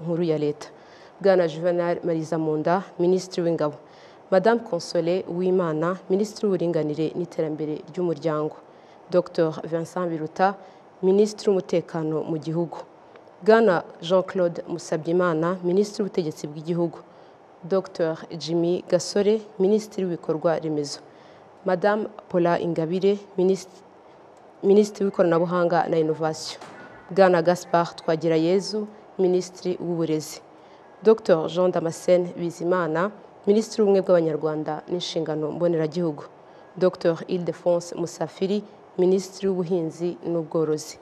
Nkuru ya Leta, Bwana Juvenal Marizamunda, Minisitiri w'Ingabo, Madame Consolée Uwimana, Minisitiri w'Uburinganire n'Iterambere ry'Umuryango, Dr Vincent Biruta, Minisitiri w'Umutekano mu Gihugu, Bwana Jean Claude Musabyimana, Minisitiri w'Ubutegetsi bw'Igihugu, Dr Jimmy Gasore, Minisitiri w'Ibikorwa Remezo, Madame Paula Ingabire, Minisitiri w'Ikoranabuhanga na Inovasiyo, Bwana Gaspard Twagirayezu, Minisitiri w'Uburezi, Dr Jean Damascene Bizimana, Minisitiri w'Ubumwe bw'Abanyarwanda n'Inshingano Mboneragihugu, Dr Ildefonse Musafiri, Minisitiri w'Ubuhinzi n'Ubworozi,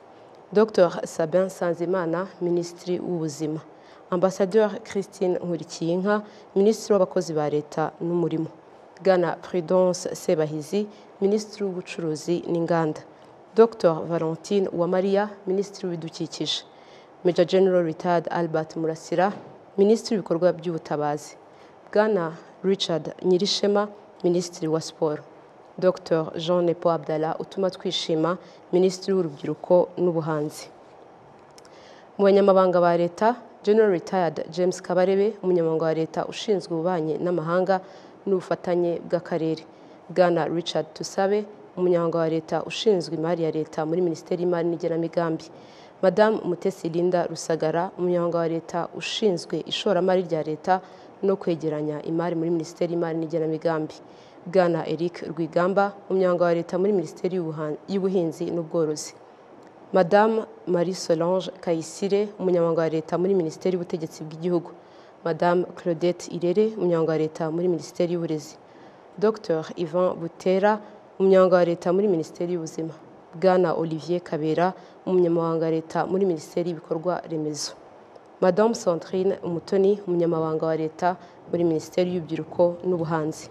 Dr Sabin Nsanzimana, Minisitiri w'Ubuzima, Ambassadeur Christine Nkurikiyinka, Minisitiri w'Abakozi ba Leta n'Umurimo, Bwana Prudence Sebahizi, Minisitiri w'Ubucuruzi n'Inganda, Dr Valentine Uwamariya, Minisitiri w'Ibidukikije, Major General Retired Albert Murasira, Minisitiri w'Ibikorwa by'Ubutabazi, Bwana Richard Nyirishema, Minisitiri wa Siporo, Dr Jean Nepo Abdallah Utumatwishima, Minisitiri w'Urubyiruko n'Ubuhanzi. Mu banyamabanga ba Leta, General Retired James Kabarebe, Umunyamabanga wa Leta ushinzwe ububanyi n'amahanga n'ubufatanye bw'akarere, Bwana Richard Tusabe, Umunyamabanga wa Leta ushinzwe imari ya Leta muri Minisiteri y'Imari n'Igenamigambi, Madame Mutesi Linda Rusagara, Umunyamabanga wa Leta ushinzwe ishoramari rya Leta no kwegeranya imari muri Minisiteri y'Imari n'Igenamigambi, Bwana Eric Rwigamba, Umunyamabanga wa Leta muri Minisiteri y'Ubuhinzi n'Ubworozi, Madame Marie Solange Kayisire, Umunyamabanga wa Leta muri Minisiteri y'Ubutegetsi bw'Igihugu, Madame Claudette Irere, Umunyamabanga wa Leta muri Minisiteri y'Uburezi, Dr Ivan Butera, Umunyamabanga wa Leta muri Minisiteri y'Ubuzima, Bwana Olivier Kabera, Umunyamabanga wa Leta muri Minisiteri y'Ibikorwa Remezo, Madame Sandrine Umutoni, Umunyamabanga wa Leta muri Minisiteri y'Urubyiruko n'Ubuhanzi.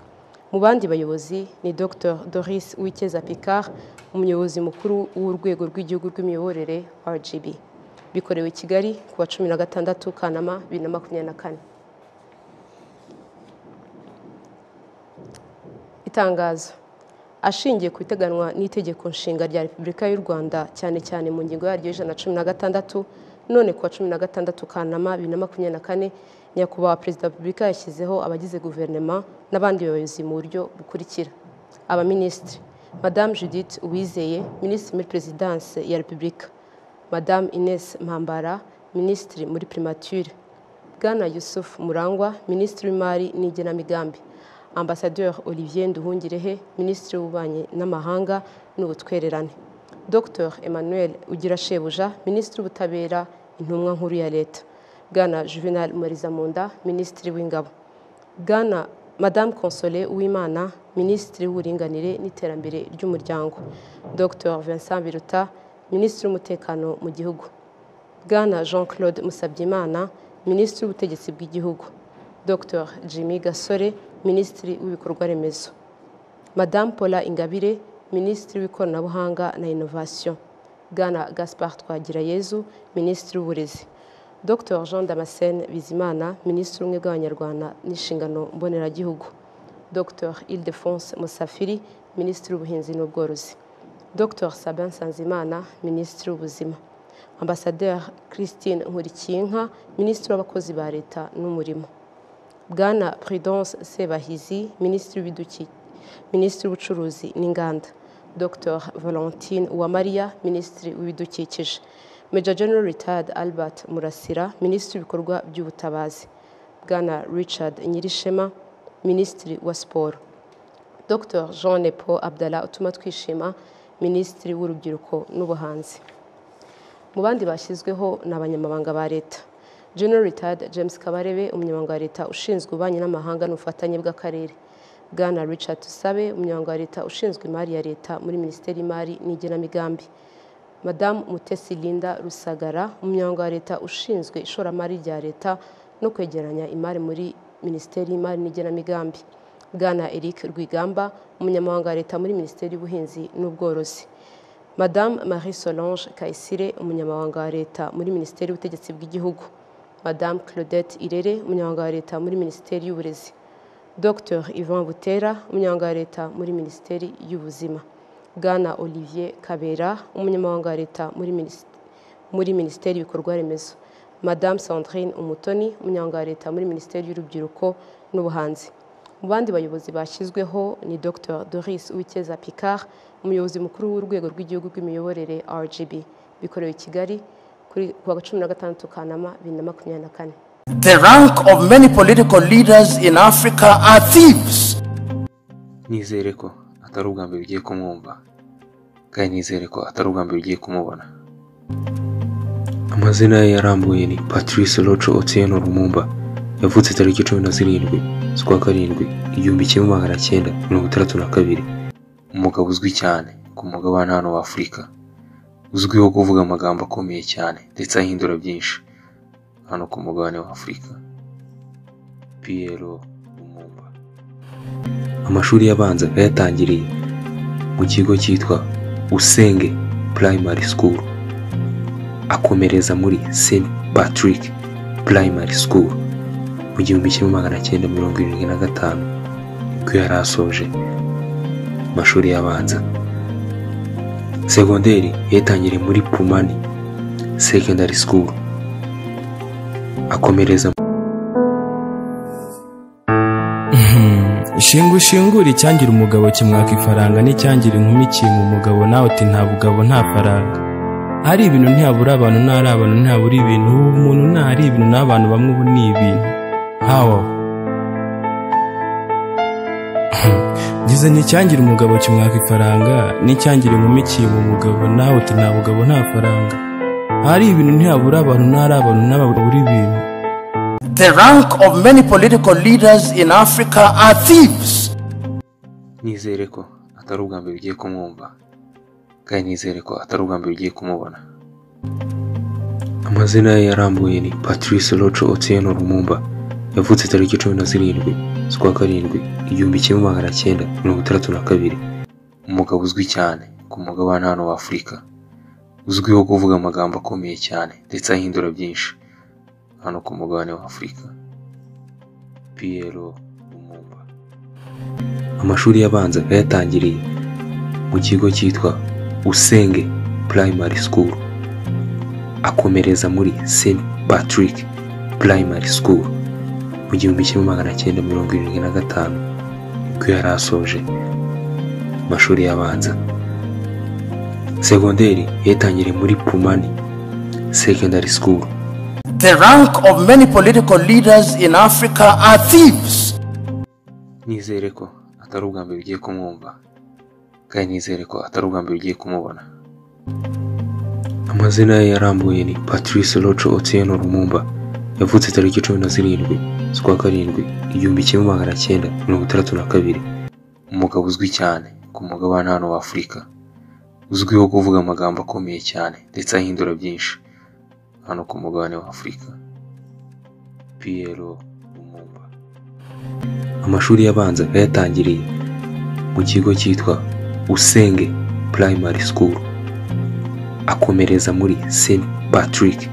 Mu bandi bayobozi ni Dr Doris Uwicyeza Picard, Umuyobozi Mukuru w'Urwego rw'Igihugu rw'Imiyoborere RGB. Bikorewe i Kigali ku wa 16 Kanama 2024. Itangazo ashingiye ku biteganwa n'itegeko nshinga rya Repubulika y'u Rwanda, cyane cyane mu ngingo yaryo 116, none ku wa 16 Kanama 2024, Nyakubahwa Perezida wa Repubulika yashyizeho abagize guverinoma n'abandi bayobozi mu buryo bukurikira: Abaminisitiri: Madame Judith Uwizeye, Minisitiri muri Perezidansi ya Repubulika, Madame Ines Mpambara, Minisitiri muri Primature, Bwana Yusuf Murangwa, Minisitiri w'Imari n'Igenamigambi, Ambassadeur Olivier Nduhungirehe, Minisitiri w'Ububanyi n'Amahanga n'Ubutwererane, Dr Emmanuel Ugirashebuja, Minisitiri w'Ubutabera, Intumwa Nkuru ya Leta, Bwana Juvenal Marizamunda, Minisitiri w'Ingabo, Bwana Madame Consolée Uwimana, Minisitiri w'Uburinganire n'Iterambere ry'Umuryango, Dr Vincent Biruta, Minisitiri w'Umutekano mu Gihugu, Bwana Jean Claude Musabyimana, Minisitiri w'Ubutegetsi bw'Igihugu, Dr Jimmy Gasore, Minisitiri w'Ibikorwa Remezo, Madame Paula Ingabire, Minisitiri w'Ikoranabuhanga na Inovasiyo, Bwana Gaspard Twagirayezu, Minisitiri w'Uburezi, Dr Jean Damascene Bizimana, Minisitiri w'Ubumwe bw'Abanyarwanda n'Inshingano Mboneragihugu, Dr Ildefonse Musafiri, Minisitiri w'Ubuhinzi n'Ubworozi, Dr Sabin Nsanzimana, Minisitiri w'Ubuzima, Ambassadeur Christine Nkurikiyinka, Minisitiri w'Abakozi ba Leta n'Umurimo, Bwana Prudence Sebahizi, Minisitiri w'Ubucuruzi n'Inganda, Dr Valentine Uwamariya, Minisitiri w'Ibidukikije, Major General Retired Albert Murasira, Minisitiri w'Ibikorwa by'Ubutabazi, Bwana Richard Nyirishema, Minisitiri wa Siporo, Dr Jean Nepo Abdallah Utumatwishima, Minisitiri w'Urubyiruko n'Ubuhanzi. Mu bandi bashyizweho ni abanyamabanga ba Leta: General Retired James Kabarebe, Umunyamabanga wa Leta ushinzwe ububanyi n'amahanga n'ubufatanye bw'akarere, Bwana Richard Tusabe, Umunyamabanga wa Leta ushinzwe imari ya Leta muri Minisiteri y'Imari n'Igenamigambi, Madame Mutesi Linda Rusagara, Umunyamabanga wa Leta ushinzwe ishoramari rya Leta no kwegeranya imari muri Minisiteri y'Imari n'Igenamigambi, Bwana Eric Rwigamba, Umunyamabanga wa Leta muri Minisiteri y'Ubuhinzi n'Ubworozi, Madame Marie Solange Kayisire, Umunyamabanga wa Leta muri Minisiteri y'Ubutegetsi bw'Igihugu, Madame Claudette Irere, Umunyamabanga wa Leta muri Minisiteri y'Uburezi, Dr Ivan Butera, Umunyamabanga wa Leta muri Minisiteri y'Ubuzima, Bwana Olivier Kabera, Umunyamabanga wa Leta muri Minisiteri y'Ibikorwa Remezo, Madame Sandrine Umutoni, Umunyamabanga wa Leta muri Minisiteri y'Urubyiruko n'Ubuhanzi. Mu bandi bayobozi bashyizweho ni Dr Doris Uwicyeza Picard, Umuyobozi Mukuru w'Urwego rw'Igihugu rw'Imiyoborere RGB. Bikorewe i Kigali kuri kuwa 16 Kanama 2024. The rank of many political leaders in Africa are thieves. Nizere ko atari ubwa mbere ugiye kumwumva, kandi nizere ko atari ubwa mbere ugiye kumubona. Amazina ye yarambuye ni Patrice Rocho Otieno Lumumba. Yavutse tariki 17 z'ukwa karindwi 1962. Umugabo uzwi cyane ku mugabane hano wa Afurika, uzwiho kuvuga amagambo akomeye cyane ndetse ahindura byinshi hano ku mugabane wa Afurika, Pierre Lumumba. Amashuri abanza yayatangiriye mu kigo cyitwa Usenge Primary School, akomereza muri St Patrick Primary School mu 1975, nibwo yari asoje amashuri abanza. Segonderi yayitangiriye muri Pumani Secondary School, akomereza Shinga ushingure icyangira umugabo kimwaka ifaranga, n'icyangira inkumi kimpa umugabo, nawe uti nta bugabo nta faranga. Hari ibintu ntihabura abantu, ntari abantu ntihabura ibintu, ubu umuntu ntahari ibintu n'abantu bamwe ubu ni ibintu. Hawa ngize n'icyangira umugabo kimwaka ifaranga, n'icyangira inkumi kimpa umugabo, nawe uti nta bugabo nta faranga. Hari ibintu ntihabura abantu, ntari abantu ntihabura ibintu. The rank of many political leaders in Africa are thieves. Nizere ko atari ubwa mbere ugiye kumwumva, kandi nizere ko atari ubwa mbere ugiye kumubona. Amazina ye yarambuye ni Patrice Rocho Otieno Lumumba. Yavutse tariki 17 z'ukwa karindwi 1962. Umugabo uzwi cyane ku mugabane hano wa Afurika, uzwiho kuvuga amagambo akomeye cyane ndetse ahindura byinshi hano ku mugabane wa Afurika, Pierre Lumumba. Amashuri abanza yayatangiriye mu kigo cyitwa Usenge Primary School, akomereza muri St Patrick Primary School mu 1975, nibwo yari asoje amashuri abanza. Segonderi yayitangiriye muri Pumani Secondary School. The rank of many political leaders in Africa are thieves. Nizere ko atari ubwa mbere ugiye kumwumva, kandi nizere ko atari ubwa mbere ugiye kumubona. Amazina ye yarambuye ni Patrice Rocho Otieno Lumumba. Yavutse tariki 17 z'ukwa karindwi 1962. Umugabo uzwi cyane ku mugabane hano wa Afurika, uzwiho kuvuga amagambo akomeye cyane ndetse ahindura byinshi hano ku mugabane wa Afurika, Pierre Lumumba. Amashuri abanza yayatangiriye mu kigo cyitwa Usenge Primary School, akomereza muri St Patrick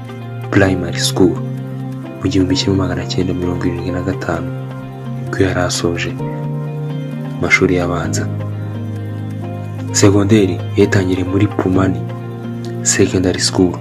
Primary School mu 1975, nibwo yari asoje amashuri abanza. Segonderi yayitangiriye muri Pumani Secondary School.